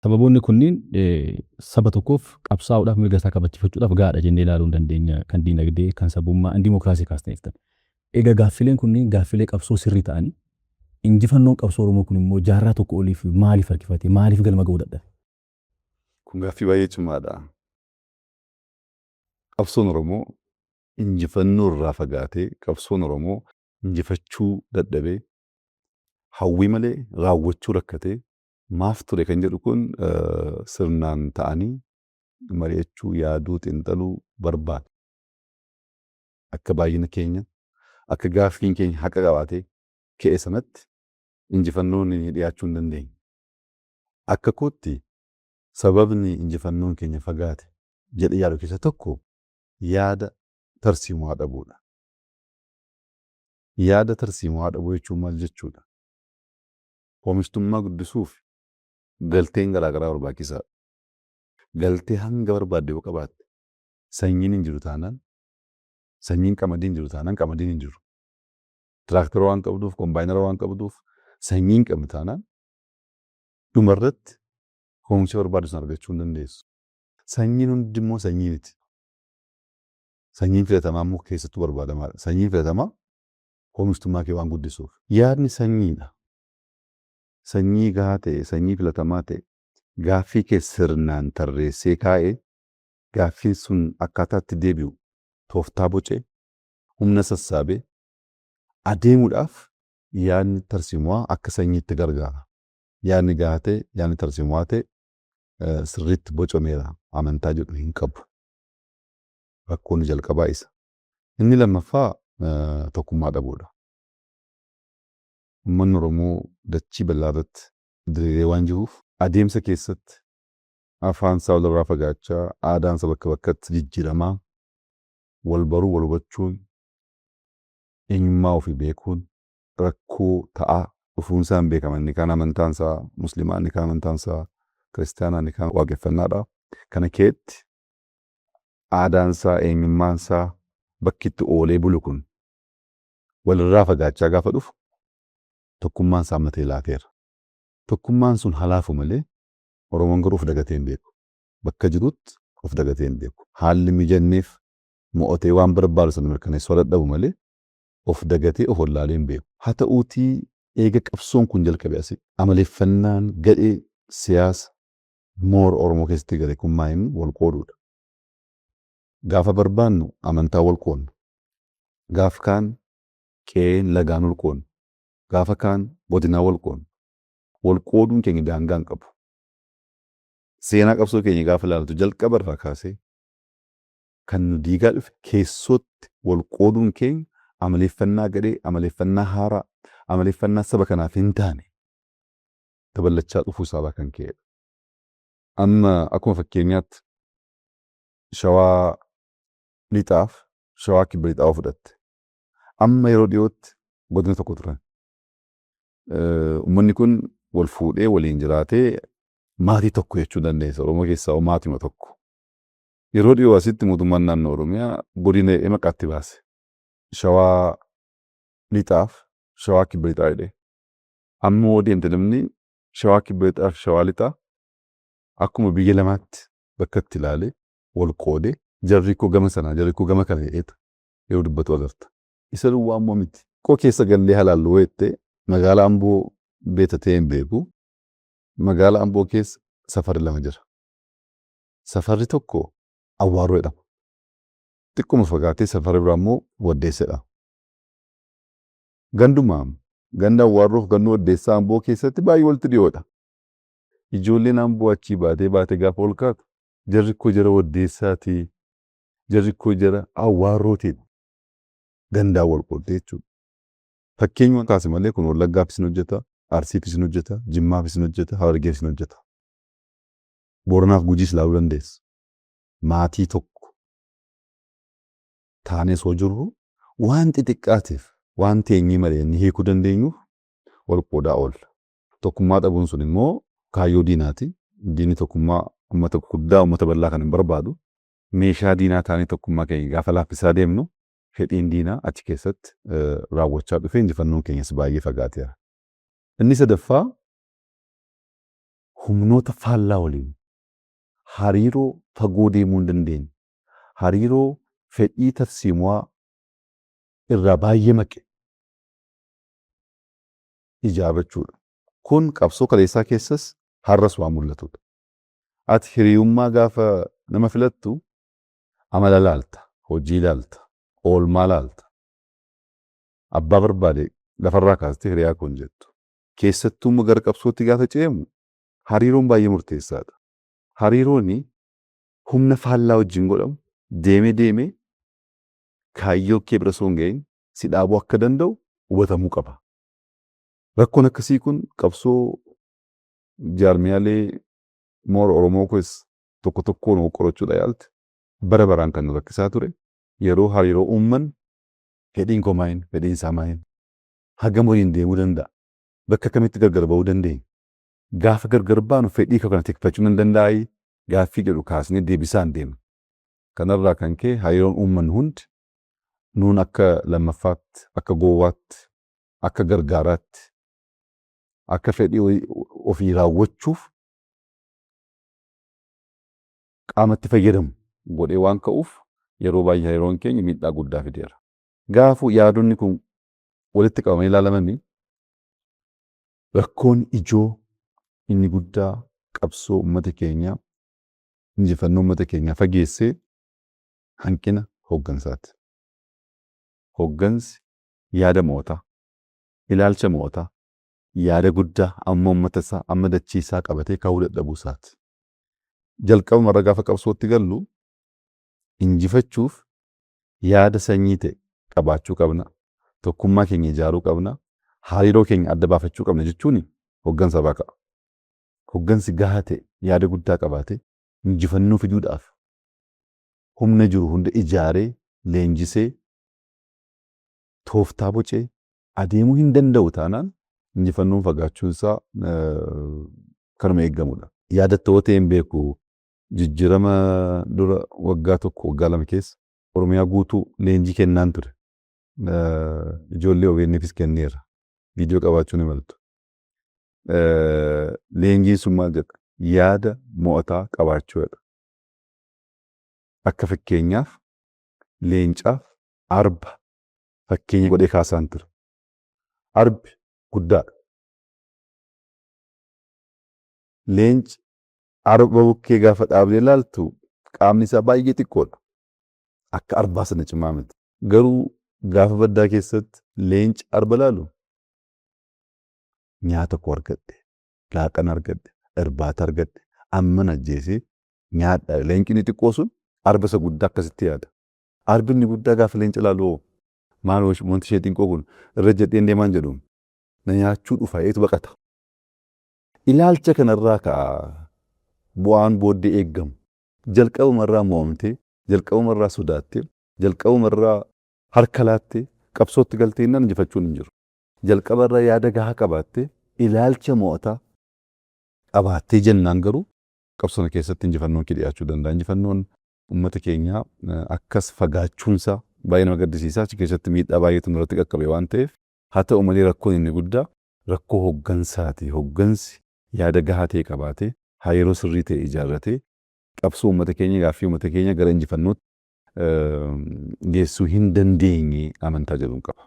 Sababoonni kunniin saba tokkoof qabsaa'uudhaaf, mirga isaa kabachiifachuudhaaf gahaadha jennee ilaaluu hin dandeenya. Kan diinagdee, kan sabummaa, kan dimookiraasii kaasneeftan. Egaa gaaffileen kunniin gaaffilee qabsoo sirrii ta'anii, injifannoon qabsoo Oromoo kun immoo jaarraa tokko oliif maaliif harkifate? Maaliif galma ga'uu dadhabe? Kun gaaffii baay'ee cimaadha. Qabsoon Oromoo injifannoo irraa fagaatee, qabsoon Oromoo injifachuu dadhabee, hawwii malee raawwachuu rakkatee maaf ture kan jedhu kun sirnaan ta'anii mari'achuu, yaaduu, xiinxaluu barbaada. Akka baay'ina keenya, akka gaaffiin keenya haqa qabaatee ka'e sanatti injifannoon dhiyaachuu hin dandeenye. Akka kootti sababni injifannoon keenya fagaate jedhee yaadu keessaa tokko yaada tarsiimoo dhabuudha. Yaada tarsiimoo dhabuu jechuun maal jechuudha? Oomishtummaa guddisuuf galteen garaagaraa barbaachisaadha. Galtee hanga barbaadde yoo qabaatte, sanyiin hin jiru taanaan, sanyiin qamadii hin jiru taanaan, qamadiin hin jiru. Tiraaktara waan qabduuf, kombaayinara waan qabduuf, sanyii hin qabne taanaan, dhumarratti oomisha barbaaddu sana argachuu hin dandeessu. Sanyiin hundi immoo sanyii miti. Sanyiin filatamaa immoo keessattuu barbaadamaadha. Sanyiin filatamaa oomishtummaa kee waan guddisuuf. Yaadni sanyiidha. Sanyii gahaa ta'e, sanyii filatamaa ta'e, gaaffii kee sirnaan tarreessee kaa'ee, gaaffiin sun akkaataa itti deebi'u tooftaa bocee, humna sassaabee adeemuudhaaf yaadni tarsiimoo akka sanyiitti gargaara. Yaadni gahaa ta'e, yaadni tarsiimoo ta'e sirriitti bocameera amantaa jedhu hin qabu. Rakkoon jalqabaa isa. Inni lammaffaa tokkummaa dhabuudha. Uummanni Oromoo dachii bal'aa irratti diriiree waan jiruuf, adeemsa keessatti afaan isaa walirraa fagaachaa, aadaan isaa bakka bakkatti jijjiiramaa, wal baruu, wal hubachuun, eenyummaa ofii beekuun rakkoo ta'aa dhufuun isaa hin beekama. Inni kaan amantaan isaa Muslimaa, inni kaan amantaan isaa Kiristaanaa, inni kaan Waaqeffannaadha. Kana keetti aadaan isaa, eenyummaan isaa, bakki itti oolee bulu kun walirraa fagaachaa gaafa dhufu tokkummaan isaa matee laafeera. Tokkummaan sun halaafu malee Oromoon garuu of dagatee hin beeku. Bakka jirutti of dagatee hin beeku. Haalli mijanneef mo'atee waan barbaadu sana mirkaneessuu dadhabu malee of dagatee of wallaalee hin beeku. Haa ta'uutii, eega qabsoon kun jalqabe asii amaleeffannaan gadhee siyaasa moora Oromoo keessatti gale kun maa inni wal qooduudha. Gaafa barbaannu amantaa wal qoodna. Gaafa kaan qe'een lagaan wal qoodna. Gaafa kaan godinaa wal qoodna. Wal qooduun keenya daangaa hin qabu. Seenaa qabsoo keenya gaafa ilaaltu, jalqaba irraa kaasee kan nu diigaa dhufe keessootti wal qooduun keenya, amaleeffannaa gadhee, amaleeffannaa haaraa, amaleeffannaa saba kanaaf hin taane daballachaa dhufuu isaarraa kan ka'edha. Amma akkuma fakkeenyaatti Shawaa Lixaaf Shawaa Kibba Lixaa yoo fudhatte, amma yeroo dhiyootti godina tokko turan. Uummanni kun wal fuudhee waliin jiraatee maatii tokko jechuu dandeessa. Oromoo keessaa maatima tokko. Yeroo dhiyoo asitti mootummaan naannoo Oromiyaa godina jedhee maqaatti baase. Shawaa Lixaaf Shawaa Kibba Lixaa jedhee. Amma yoo deemte namni Shawaa Kibba Lixaa fi Shawaa Lixaa akkuma biyya lamaatti bakka itti ilaalee wal qoodee, jarri koo gama sanaa, jarri koo gama kana jedheetu yeroo dubbatu agarta. Isa duwwaa immoo miti. Koo keessa gallee halaallu jettee magaalaa Amboo beekta ta'ee hin beeku. Magaalaa Amboo keessa safarri lama jira. Safarri tokko Awwaaroo jedhama. Xiqquma fagaatee safarri biraa immoo Waddeessa jedhama. Ganduma ganda Awwaarroo fi ganda Waddeessaa Amboo keessatti baay'ee walitti dhiyoodha. Ijoolleen Amboo achii baatee baatee gaafa ol kaatu, jarri koo jara Waddeessaati, jarri koo jara Awwaarrootiidha. Gandaan wal qooddee jechuudha. Fakkeenyuma kaase malee kun Wallaggaafis ni hojjeta, Arsiifis ni hojjeta, Jimmaafis ni hojjeta, Harargeefis ni hojjeta. Booranaaf Gujiis ilaaluu dandeessa. Maatii tokko taanee osoo jirru waan xixiqqaatiif, waan teenyee mari'annee hiikuu dandeenyuuf wal qoodaa oolla. Tokkummaa dhabuun sun immoo kaayyoo diinaati. Diinni tokkummaa uummata guddaa, uummata bal'aa kan hin barbaadu. Meeshaa diinaa taanee tokkummaa keenya gaafa laaffisaa deemnu, fedhiin diinaa achi keessatti raawwachaa dhufee injifannoon keenyas baay'ee fagaateera. Inni sadaffaa, Humnoota faallaa waliin hariiroo fagoo deemuu hin dandeenye, hariiroo fedhii tarsiimoo irraa baay'ee maqe ijaarrachuudha. Kun qabsoo kaleessaa keessas har'as waan mul'atudha. Ati hiriyummaa gaafa nama filattu amala laalta, hojii laalta, oolmaa laalta. Abbaa barbaade lafarraa kaastee hiriyaa koo hin jettu. Keessattuu immoo gara qabsootti gaafa ce'amu hariiroon baay'ee murteessaadha. Hariiroon humna faallaa wajjin godhamu deemee deemee kaayyoo kee bira osoo hin gahin si dhaabuu akka danda'u hubatamuu qaba. Rakkoon akkasii kun qabsoo jaarmiyaalee moora Oromoo keessa tokko tokkoon qorachuudha yaalte bara baraan kan nu rakkisaa ture. Yeroo hariiroo uumman fedhiin koo maayin, fedhiin isaa maayin, hagam waliin deemuu danda'a, bakka kamitti gargar ba'uu dandeenya? Gaafa gargar baanu fedhii koo kana tikfachuu nan danda'aayi gaaffii jedhu kaasnee deebisaan deemna. Kanarraa kan ka'e hariiroon uummannu hundi nuun akka lammaffaatti, akka gowwaatti, akka gargaaraatti, akka fedhii ofii raawwachuuf qaamatti fayyadamu godhee waan ka'uuf yeroo baay'ee hariiroon keenya miidhaa guddaa fideera. Gaafuu yaadonni kun walitti qabamanii ilaalamanii, rakkoon ijoo inni guddaa qabsoo uummata keenyaa, injifannoo uummata keenyaa fageessee hanqina hooggansaati. Hooggansi yaada mo'ataa, ilaalcha mo'ataa, yaada guddaa amma uummata isaa, amma dachii isaa qabatee ka'uu dadhabuu isaati. Jalqabuma irra gaafa qabsootti gallu injifachuuf yaada sanyii ta'e qabaachuu qabna. Tokkummaa keenya ijaaruu qabna. Hariiroo keenya adda baafachuu qabna jechuun hooggansa irraa ka'a. Hooggansi gahaa ta'e yaada guddaa qabaatee injifannoo fiduudhaaf humna jiru hunda ijaaree, leenjisee, tooftaa bocee adeemuu hin danda'u taanaan injifannoon fagaachuun isaa kanuma eeggamudha. Yaadattoo ta'e hin beeku, jijjiirama dura waggaa 1, waggaa 2 keessa Oromiyaa guutuu leenjii kennaan ture. Ijoollee OBN'fis kenneera. Viidiyoo qabaachuu ni maltu. Leenjiin sun maal jedha? Yaada mo'ataa qabaachuu jedha. Akka fakkeenyaaf leencaaf arba fakkeenya godhee kaasaan ture. Arbi guddaadha. Leenci arba bukkee gaafa dhaabdee ilaaltu qaamni isaa baay'ee xiqqoodha. Akka arbaa sana cimaa miti. Garuu gaafa baddaa keessatti leenci arba ilaalu nyaata koo argadhe, laaqana argadhe, irbaata argadhe, amman ajjeesee nyaadha. Leenci inni xiqqoo sun arba isa guddaa akkasitti yaada. Arbi inni guddaa gaafa leenca ilaalu maal wanti ishee xiqqoo kun irra jedheen deemaan jedhu, na nyaachuu dhufa eetu baqata. Ilaalcha kanarraa ka'a bu'aan booddee eeggamu. Jalqabumarraa mo'amtee, jalqabumarraa sodaattee, jalqabumarraa harka laattee qabsootti galtee innaan injifachuun hin jiru. Jalqabarraa yaada gahaa qabaattee, ilaalcha mo'ataa qabaattee jennaan garuu qabsoo keessatti injifannoon kee dhiyaachuu danda'a. Injifannoon uummata keenyaa akkas fagaachuunsaa baay'ee nama gaddisiisa. Achi keessatti miidhaa baay'eetu nurratti qaqqabe waan ta'eef, haa ta'u malee rakkoon inni guddaa rakkoo hooggansaati. Hooggansi yaada gahaa ta'e qabaatee, hariiroo sirrii ta'e ijaarratee qabsoo uummata keenya, gaaffii uummata keenya gara injifannootti geessuu hin dandeenye amantaa jedhuun qaba.